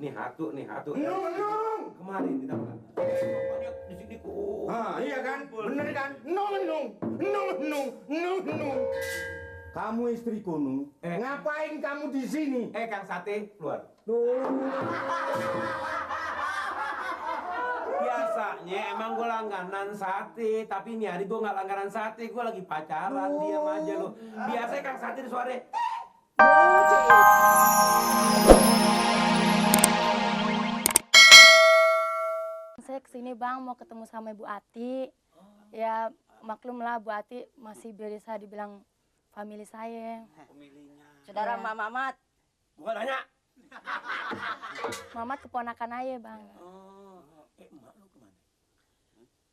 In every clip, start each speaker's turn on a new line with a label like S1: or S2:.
S1: nih hatu.
S2: Nung.
S1: Kemarin di taman. Pokoknya di sini ku.
S2: Ah, iya kan? Bener kan? Nung. Kamu istriku, Nung. Ngapain kamu di sini?
S1: Kang Sate, keluar. Biasanya emang gue langganan sate, tapi ini hari gue nggak langganan sate, gue lagi pacaran, diam aja lo. Biasanya Kang Sate di sore.
S3: Saya kesini Bang mau ketemu sama Ibu Ati. Ya maklumlah Bu Ati masih bisa dibilang famili saya.
S1: Pemilihnya.
S4: Saudara
S3: Iya.
S4: Mak Mamat.
S1: Bukan nanya.
S3: Mamat keponakan ayah Bang.
S1: Oh, emak lu kemana?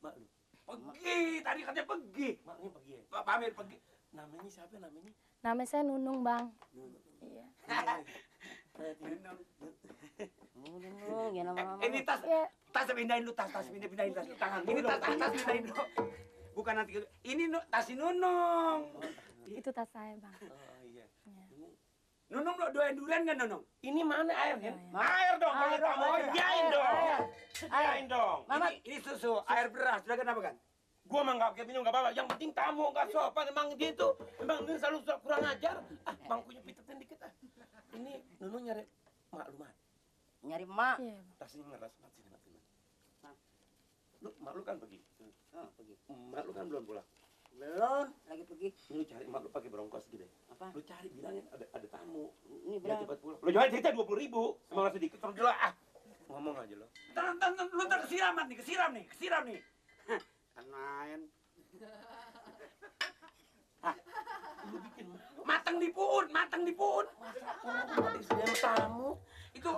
S1: Mak lu? Pergi, tadi katanya pergi. Maknya pergi ya? Pak Pamir pergi. Namanya siapa namanya?
S3: Nama saya Nunung Bang. Iya.
S4: Nung, ya nama Mama.
S1: Ini tas,
S3: Iya.
S1: tas pindahin lu, tas pindahin tas tangan. Ini tas pindahin lu. Bukan nanti, ini tas si Nunung.
S3: Itu tas saya Bang.
S1: Oh iya.
S3: Iya.
S1: Nunung lo doain durian kan Nunung? Ini mana airnya?
S3: Oh, iya.
S1: Air dong, kalau
S4: Air
S1: tak mau
S4: dong,
S1: iyain dong. Iyain dong.
S4: Mama.
S1: Ini susu, air beras, sudah kenapa kan? Gua mah nggak pakai minum nggak apa-apa. Yang penting tamu nggak sopan. Emang dia itu, emang dia selalu kurang ajar. Bangkunya pitetin dikit ah. Ini Nunung nyari maklumat.
S4: Nyari emak.
S3: Iya Bang.
S1: Tasnya ngeras mat sini. Mak lu kan pergi.
S4: Pergi.
S1: Mak lu kan belum pulang.
S4: Belum, lagi pergi.
S1: Ini lu cari mak lu pakai berongkos gitu deh.
S4: Apa?
S1: Lu cari bilangin ada tamu.
S4: Ini
S1: Biar
S4: berapa?
S1: cepat pulang. Lu jual cerita 20.000. Semangat sedikit terus dulu ah. Ngomong aja lo. Lu ntar kesiram nih. Kan main. Lu bikin matang di puun. Masa disediain tamu. Itu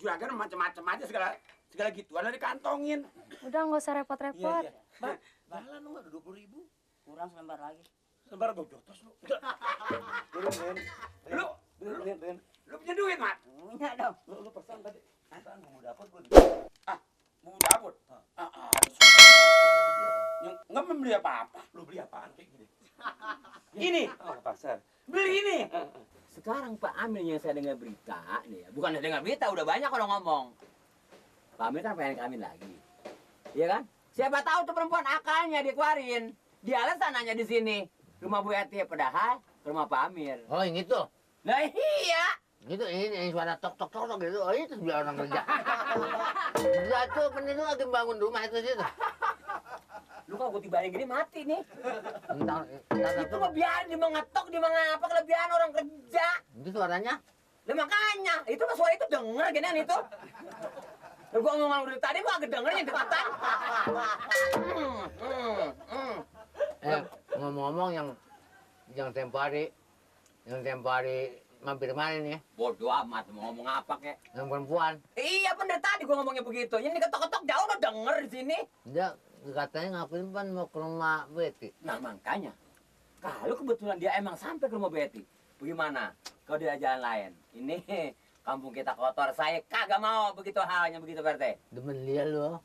S1: juragan macam-macam aja segala gituan dari kantongin.
S3: Udah nggak usah repot-repot.
S1: Bang, jalan lu nggak ada 20.000.
S4: Kurang selembar lagi.
S1: Lembar gue jotos lu. Ren. Lu punya duit, Mat?
S4: Punya dong.
S1: Lu pesan tadi. Pesan mau dapur gue. Mau dapur? Yang nggak membeli apa-apa. Lu beli apaan kayak gini? Ini. Oh, pasar. Beli ini.
S5: Sekarang Pak Amir yang saya dengar berita nih ya, bukan dengar berita, udah banyak orang ngomong. Pak Amir kan pengen kawin lagi, iya kan? Siapa tahu tuh perempuan akalnya dikeluarin. Dia alasannya di sini rumah Bu Eti, padahal ke rumah Pak Amir.
S6: Oh, yang itu?
S5: Nah iya.
S6: Gitu, ini suara tok gitu. Oh, itu biar orang kerja. Jatuh, bener lu lagi bangun rumah itu situ.
S5: Lu kalau gue tibain gini mati nih.
S6: Entar
S5: Itu mah biarin dia mengetok, dia mengapa kelebihan orang kerja.
S6: itu suaranya.
S5: Lah makanya, itu mah suara itu denger ginian itu. Lah gua ngomong dari tadi gua agak denger yang dekatan.
S6: Ngomong-ngomong yang tempo hari mampir mana nih?
S5: Bodoh amat mau ngomong apa kek.
S6: Yang perempuan.
S5: Iya bener tadi gua ngomongnya begitu. Ini diketok-ketok jauh udah denger di sini.
S6: Dia katanya ngakuin pan mau ke rumah Betty.
S5: Nah makanya, kalau kebetulan dia emang sampai ke rumah Betty, bagaimana kalau dia jalan lain? Ini kampung kita kotor, saya kagak mau begitu halnya begitu Pak RT.
S6: Demen dia lu.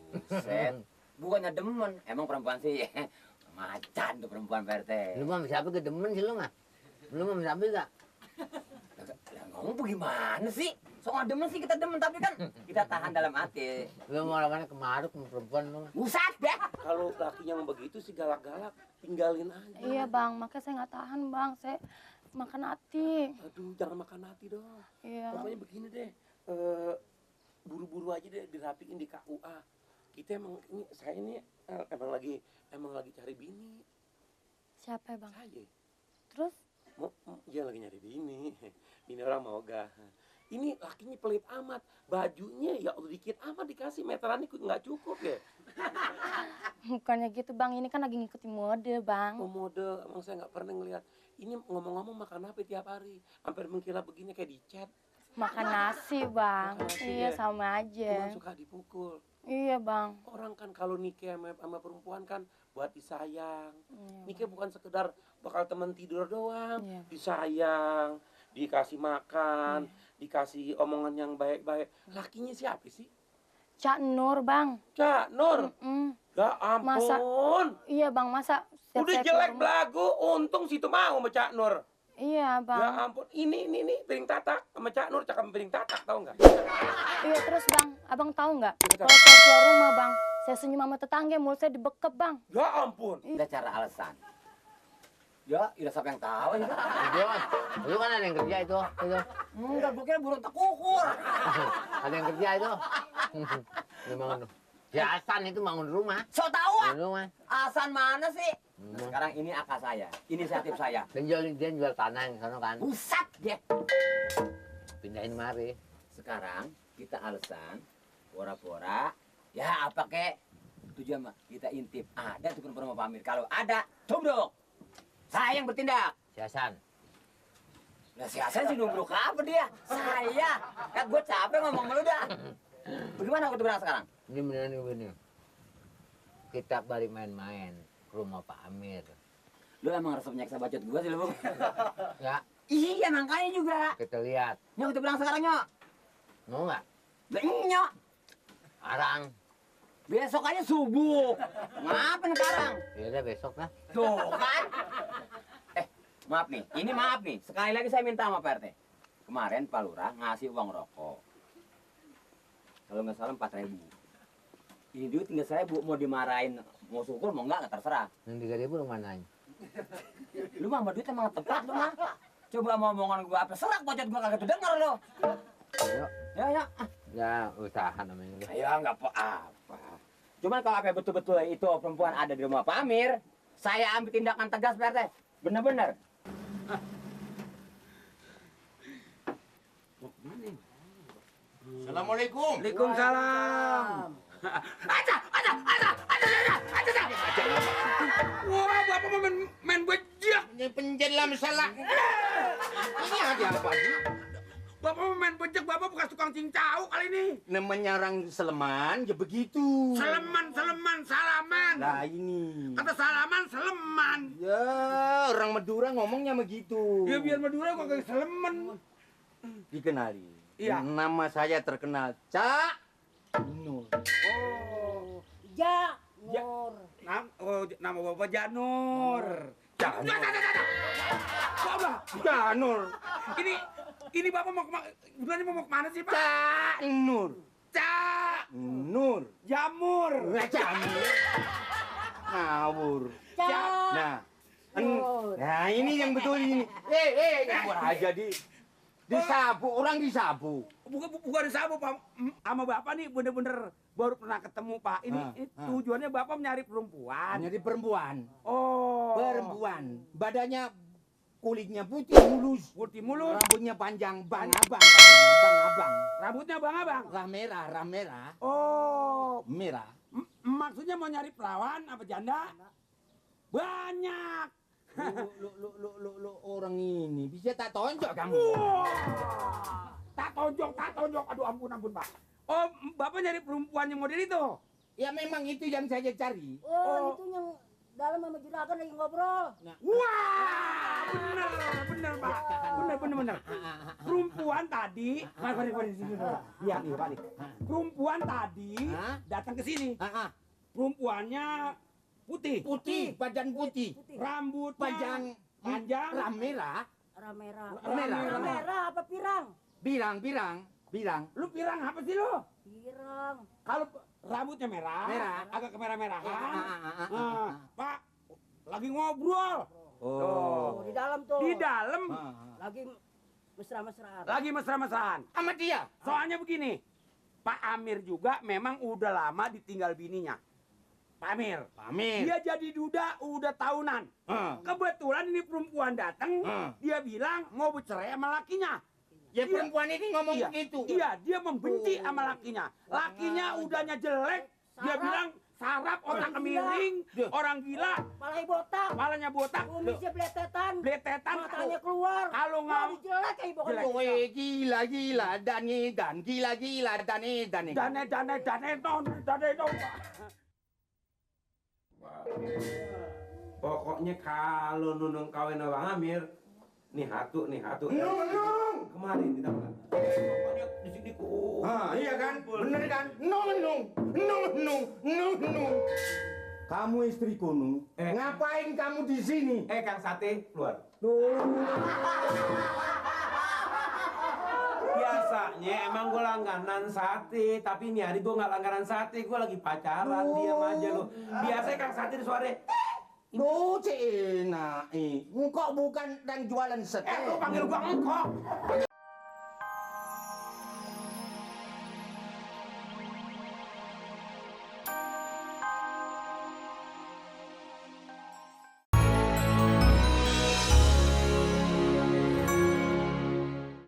S5: Buset, bukannya demen, emang perempuan sih macan tuh perempuan Pak RT.
S6: Lu mah siapa ke demen sih lu mah? Lu mah siapa enggak?
S5: Lah ngomong bagaimana sih? Soal demen sih kita demen, tapi kan kita tahan dalam hati.
S6: Lu mau lawannya kemaruk sama perempuan lu mah.
S5: Usah deh.
S1: Kalau lakinya mau begitu sih galak-galak, tinggalin aja.
S3: Iya Bang, makanya saya nggak tahan Bang. Saya makan hati.
S1: Aduh, jangan makan hati dong.
S3: Iya.
S1: Pokoknya begini deh, buru-buru aja deh dirapiin di KUA. Kita saya ini emang lagi cari bini.
S3: Siapa ya Bang?
S1: Saya.
S3: Terus?
S1: Dia lagi nyari bini. Bini orang mau gak. Ini lakinya pelit amat. Bajunya ya udah dikit amat dikasih. Meterannya nggak cukup ya.
S3: Bukannya gitu Bang, ini kan lagi ngikutin mode Bang.
S1: Oh mode, emang saya nggak pernah ngeliat. Ini ngomong-ngomong makan apa tiap hari? Hampir mengkilap begini kayak di chat.
S3: Makan nasi Bang.
S1: Makan nasi,
S3: Iya
S1: ya.
S3: sama aja.
S1: Cuma suka dipukul.
S3: Iya Bang.
S1: Orang kan kalau nikah sama perempuan kan buat disayang.
S3: Iya,
S1: Nikah bukan sekedar bakal temen tidur doang.
S3: Iya.
S1: Disayang, dikasih makan, dikasih omongan yang baik-baik. Lakinya siapa sih?
S3: Cak Nur Bang.
S1: Cak Nur. Ya ampun.
S3: Iya Bang, masa
S1: Udah
S3: saya
S1: jelek
S3: keluar-
S1: belagu, untung situ mau sama Cak Nur.
S3: Iya, Bang.
S1: Ya ampun, ini piring tatak sama Cak Nur cakap piring tatak, tahu nggak?
S3: Iya, terus Bang, Abang tahu nggak? Kalau saya keluar rumah, Bang, saya senyum sama tetangga, mulut saya dibekep, Bang.
S1: Ya ampun.
S5: Ada cara alasan. Ya, udah siapa yang tahu ya?
S6: Itu kan ada yang kerja itu.
S5: Enggak, gue kira burung tekukur.
S6: Ada yang kerja itu. Memang si Hasan itu bangun rumah.
S5: So tahu
S6: Bangun rumah.
S5: Asan mana sih? Sekarang ini akal saya, inisiatif saya.
S6: Dan dia jual tanah di sana kan.
S5: Pusat dia.
S6: Pindahin mari.
S5: Sekarang kita alasan, pura-pura, ya apa kek? Tujuan mah kita intip. Ada tukang rumah Pak Amir. Kalau ada, tumbruk. Saya yang bertindak.
S6: Si Hasan.
S5: Nah si Hasan sih numbruk apa dia? Saya. Kan gue capek ngomong sama lu dah. Bagaimana aku berang sekarang?
S6: Ini beneran ini. Kita balik main-main ke rumah Pak Amir.
S5: Lu emang resep nyeksa bacot gue sih lu, Bung.
S6: Ya,
S5: Iya, makanya juga.
S6: kita lihat.
S5: Nyok, kita bilang sekarang, Nyok.
S6: Mau nggak?
S5: Nyok.
S6: Arang.
S5: Besok aja subuh. Ngapain sekarang?
S6: Ya udah besok lah.
S5: Tuh kan. Maaf nih. Ini maaf nih. Sekali lagi saya minta sama Pak RT. Kemarin Pak Lurah ngasih uang rokok. Kalau nggak salah 4.000. Ini duit 3.000. Mau dimarahin, mau syukur, mau nggak terserah.
S6: Yang 3.000 lu manain?
S5: Lu mah sama duit emang tepat lu mah. Coba mau omongan gua apa serak bocot gua kagak tuh denger lu.
S6: Ayo.
S5: Ya.
S6: Ya usaha namanya.
S5: Ya nggak apa-apa. Cuman kalau apa betul-betul itu perempuan ada di rumah Pak Amir, saya ambil tindakan tegas Pak RT. Bener-bener.
S2: Assalamualaikum.
S1: Waalaikumsalam. Wah, bapak mau main bejek.
S2: Ini penjelam salah. Ini ada apa sih?
S1: Bapak mau main bejek, bapak bekas tukang cincau kali ini.
S2: Namanya orang Seleman, ya begitu.
S1: Seleman, salaman.
S2: Nah ini.
S1: Kata salaman, seleman.
S2: Ya, orang Madura ngomongnya begitu.
S1: Ya biar Madura kok kayak seleman.
S2: Dikenali.
S1: Iya.
S2: Nama saya terkenal Cak Nur.
S1: Oh,
S4: Ja, Nur.
S1: nama bapak Janur.
S2: Janur.
S1: Bapak,
S2: Janur.
S1: ini bapak mau mau kemana sih pak?
S2: Cak Nur.
S1: Cak,
S2: Nur.
S1: jamur.
S2: Janur. Ngawur.
S4: Ja.
S2: Nah,
S4: Nur.
S2: nah ini yang betul ini. Ngawur aja disabu, orang disabu.
S1: Bukan disabu pak, sama bapak nih bener-bener baru pernah ketemu pak. Ini tujuannya bapak nyari perempuan.
S2: Nyari perempuan.
S1: Oh,
S2: Perempuan. Badannya kulitnya putih mulus.
S1: putih mulus,
S2: Rambutnya panjang, bang abang. Bang abang.
S1: rambutnya bang abang.
S2: Rah merah.
S1: Oh,
S2: Merah.
S1: maksudnya mau nyari perawan apa janda? Banyak.
S2: Lu orang ini bisa tak tonjok kamu.
S1: Wah, tak tonjok. Aduh ampun pak. Oh, bapak nyari perempuan yang model itu?
S2: Ya memang itu yang saya cari.
S4: Oh, itu yang dalam sama juragan lagi ngobrol.
S1: Wah, bener pak. Bener. Perempuan tadi, mari sini dulu. Lihat nih pak nih. Perempuan tadi datang ke sini. Perempuannya putih,
S2: Badan putih.
S1: rambut
S2: Panjang.
S1: panjang,
S2: Merah.
S4: Merah.
S2: Merah.
S4: Merah apa pirang?
S2: Birang.
S1: Lu pirang apa sih lu?
S4: Pirang.
S1: Kalau rambutnya merah,
S2: Merah.
S1: agak kemerah-merahan. Pak, lagi ngobrol.
S4: Oh, di dalam tuh.
S1: Di dalam
S4: Lagi mesra-mesraan.
S1: lagi mesra-mesraan.
S2: Sama dia.
S1: Soalnya begini, Pak Amir juga memang udah lama ditinggal bininya. Pak Amir. Dia jadi duda udah tahunan. Kebetulan ini perempuan datang, dia bilang mau bercerai sama lakinya.
S2: Ya perempuan ini ngomong begitu.
S1: Iya, dia membenci sama lakinya. Lakinya udahnya jelek, dia bilang sarap, otak kemiring, orang gila, palanya botak,
S4: Kumisnya bletetan.
S1: bletetan,
S4: Matanya keluar.
S1: kalau nggak
S4: Jelek kayak ibu
S1: Jelek.
S2: Gila, dan gila,
S1: dane non. Pokoknya kalau nunung kawin sama Bang Amir, nih hatu.
S2: Nung.
S1: Kemarin kita makan. Pokoknya di sini
S2: Iya kan? Bener kan? Nung. Kamu istriku, Nu. Ngapain kamu di sini?
S1: Kang Sate, keluar.
S2: Tuh.
S1: Biasanya emang gue langganan sate, tapi ini hari gue nggak langganan sate, gue lagi pacaran, diam aja lo. Biasanya Kang Sate di sore.
S2: Lu Cina, engkau bukan yang jualan sate.
S1: Lu panggil gua engkok.